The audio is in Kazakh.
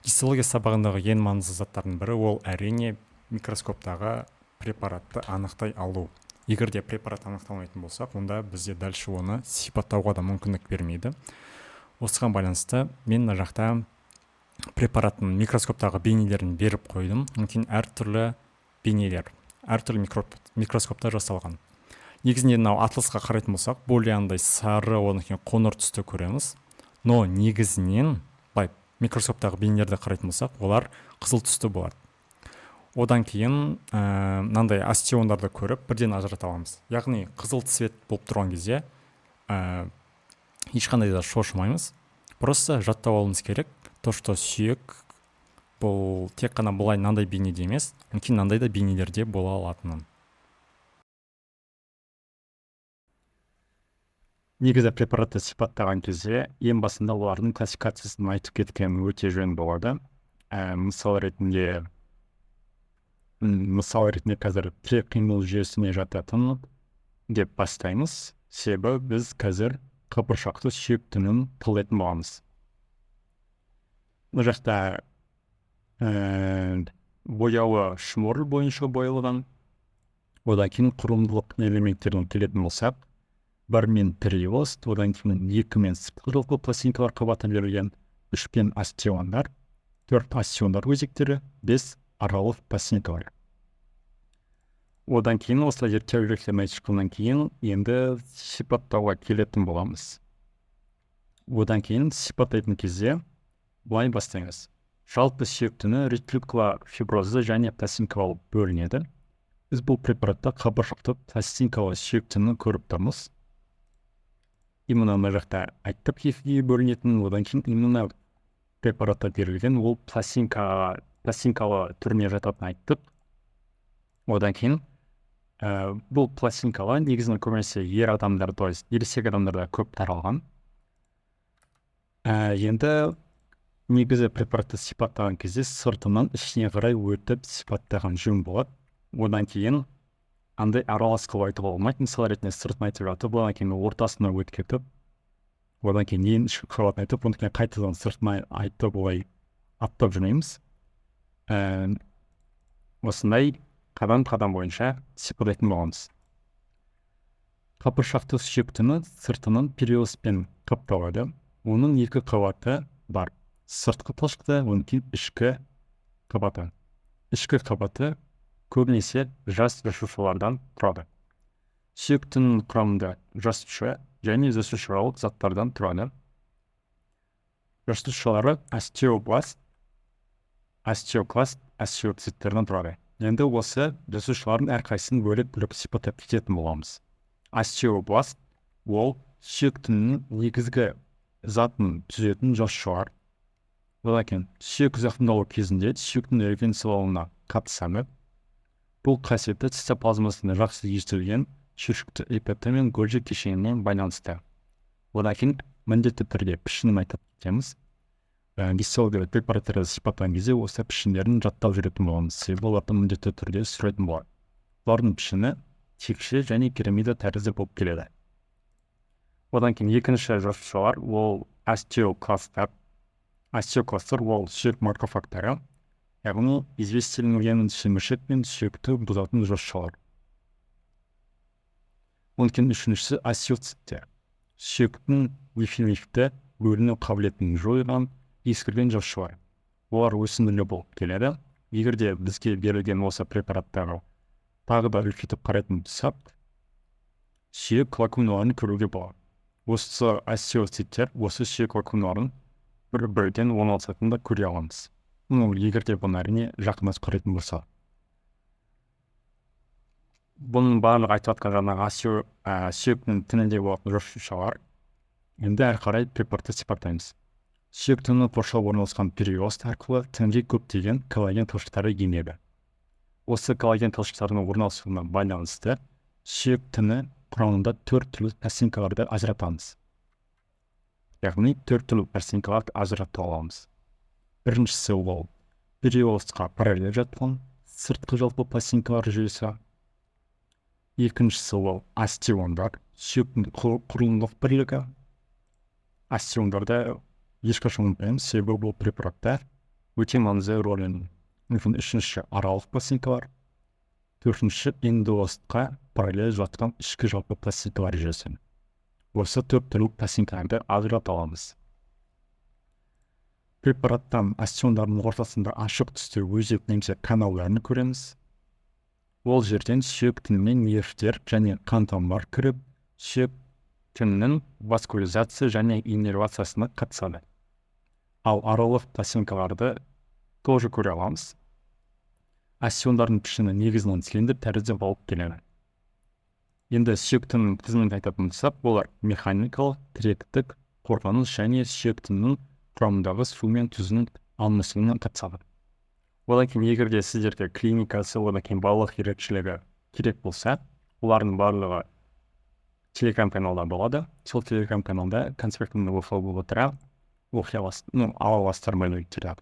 Гистология сабағындағы ең маңызды заттардың бірі ол, әрине, микроскоптағы препаратты анықтай алу. Егер де препарат анықталмайтын болсақ, онда бізде дальше оны сипаттауға да мүмкіндік бермейді. Осыған байланысты мен мына жақта препараттың микроскоптағы бейнелерін беріп қойдым. Мүмкін әртүрлі бейнелер, әртүрлі микроскопта жасалған. Негізінде мынау атласқа қарайтын болсақ, более андай сары, одан кейін қоңыр түсті көреміз. Но негізінен былай микроскоптағы бейнелерді қарайтын болсақ, олар қызыл түсті болады. Одан кейін мынандай остеондарды көріп бірден ажырата аламыз. Яғни қызыл цвет болып тұрған кезде ешқандай да шошымаймыз. Просто жаттап алуымыз керек то, что сүйек бұл тек қана былай мынандай бейнеде емес, мүмкін мынандай да бейнелерде бола алатынын. Негізі препаратты сипаттаған кезде ең басында олардың классификациясын айтып кеткен өте жөн болады. Мысал ретінде қазір тірек қимыл жүйесіне жататын деп бастаймыз. Себебі біз қазір қабыршақты сүйек тінін талдайтын боламыз. Бұл жақта бояуы Шморл бойынша боялған. Одан кейін құрылымдылық элементтерін келетін болсақ, 1 мен периост, одан кейін 2 мен сыртқы жалпы пластинкалар қабаты берілген, 3 пен остеондар, 4 остеондар өзектері, 5 аралық пластинкалар. Одан кейін осылай зерттеу шыққаннан кейін енді сипаттауға келетін боламыз. Одан кейін сипаттайтын кезде былай бастаймыз. Жалпы сүйек тіні ретрикула фиброзы және пластинка болып бөлінеді. Біз бұл препаратта қабыршақты пластинкалы сүйек тінін көріп тұрмыз. Именно мына жақта айттық екіге бөлінетінін. Одан кейін именно препаратта берілген ол пластинкалы түріне жататынын айттық. Одан кейін бұл пластинкалы негізінен көбінесе ер адамдар, то есть ересек адамдарда көп таралған. Енді негізі препаратты сипаттаған кезде сыртынан ішіне қарай өтіп сипаттаған жөн болады. Одан кейін андай аралас қылып айтуға болмайды. Мысал ретінде сыртын айтып жатып, одан кейін ортасына өтіп кетіп, одан кейін ең ішкі қабатын айтып, одан кейін қайтадан сыртына айтып, олай аттап жүрмейміз. Осындай қадам-қадам бойынша сипаттайтын боламыз. Қабыршақты сүйек тіні сыртынан периостпен қапталады. Оның екі қабаты бар. Сыртқы талшықты, одан кейін ішкі қабаты. Ішкі қабаты көбінесе жас жасушалардан тұрады. Сүйек тінінің құрамында жасуша және жасушалық заттардан тұрады. Жасушалары остеобласт, остеокласт, остеоциттерден тұрады. Енді осы жасушалардың әрқайсысын бөлек-бөлек сипаттап кететін боламыз. Остеобласт ол сүйек тінінің негізгі затын түзетін жасушалар. Одан кейін сүйек зақымдалу кезінде сүйектің регенерациялануына қатысады. Бұл қасиеті цитоплазмасында жақсы естілген шүршікті эпител мен Гольджи кешеніне байланысты. Одан кейін міндетті түрде пішінін айтып кетеміз. Гистологиялық препараттарды сипаттаған кезде осы пішіндерін жаттап жүретін боламыз. Себебі оларды міндетті түрде сұрайтын болады. Олардың пішіні текше және пирамида тәрізді болып келеді. Одан кейін екінші жасушалар ол остеокласттар. Остеокласттар ол сүйек макрофагтары, яғни известелінген шеміршек пен сүйекті бұзатын жасушалар. Одан кейін үшіншісі остеоциттер. Сүйектің дефинитивті бөліну қабілетін жойған ескірген жасушалар. Олар өсімділі болып келеді. Егер де бізге берілген осы препараттағы тағы да үлкейтіп қарайтын болсақ, сүйек лакуналарын көруге болады. Осы остеоциттер осы сүйек лакуналарын бір-бірден орналасатынын да көре аламыз. Егер де бұны әрине жақындасып қарайтын болса. Бұның барлығы айтып жатқан жаңағы сүйектің тінінде болатын жасушалар. Енді әрі қарай препаратты сипаттаймыз. Сүйек тіні қоршап орналасқан периост арқылы тінге көптеген коллаген талшықтары енеді. Осы коллаген талшықтарының орналасуына байланысты сүйек тіні құрамында төрт түрлі пластинкаларды ажыратамыз. Яғни төрт түрлі пластинкаларды ажырата аламыз. Біріншісі ол периостқа параллель жатқан сыртқы жалпы пластинкалар жүйесі. Екіншісі ол остеондар, сүйектің құрылымдық бірлігі. Остеондарды ешқашан ұмытпаймыз, себебі бұл препаратта Өте маңызды рөл ойнайды. Үшінші – аралық пластинкалар, төртінші – эндоостқа параллель жатқан ішкі жалпы пластинкалар жүйесі. Осы төрт түрлі пластинкаларды ажырата аламыз. Препараттан остеондардың ортасында ашық түсті өзек немесе каналдарын көреміз. Ол жерден сүйек тініне нервтер және қан тамырлар кіріп, сүйек тінінің васкуляризация және иннервациясына қатысады. Ал аралық пластинкаларды тоже көре аламыз. Остеондардың пішіні негізінен цилиндр тәрізді болып келеді. Енді сүйек тінінің қызметін айтатын болсақ, олар механикалық, тіректік, қорғаныс және сүйек тінінің құрамындағы су мен тұзының алмасуына қатысады. Одан кейін, егер де сіздерге клиникасы, одан кейін балалық ерекшелігі керек болса, олардың барлығы Телеграм каналда болады. Сол Телеграм каналда конспектімді оқып отыра оқи аласыз, ну, ала аласыздар.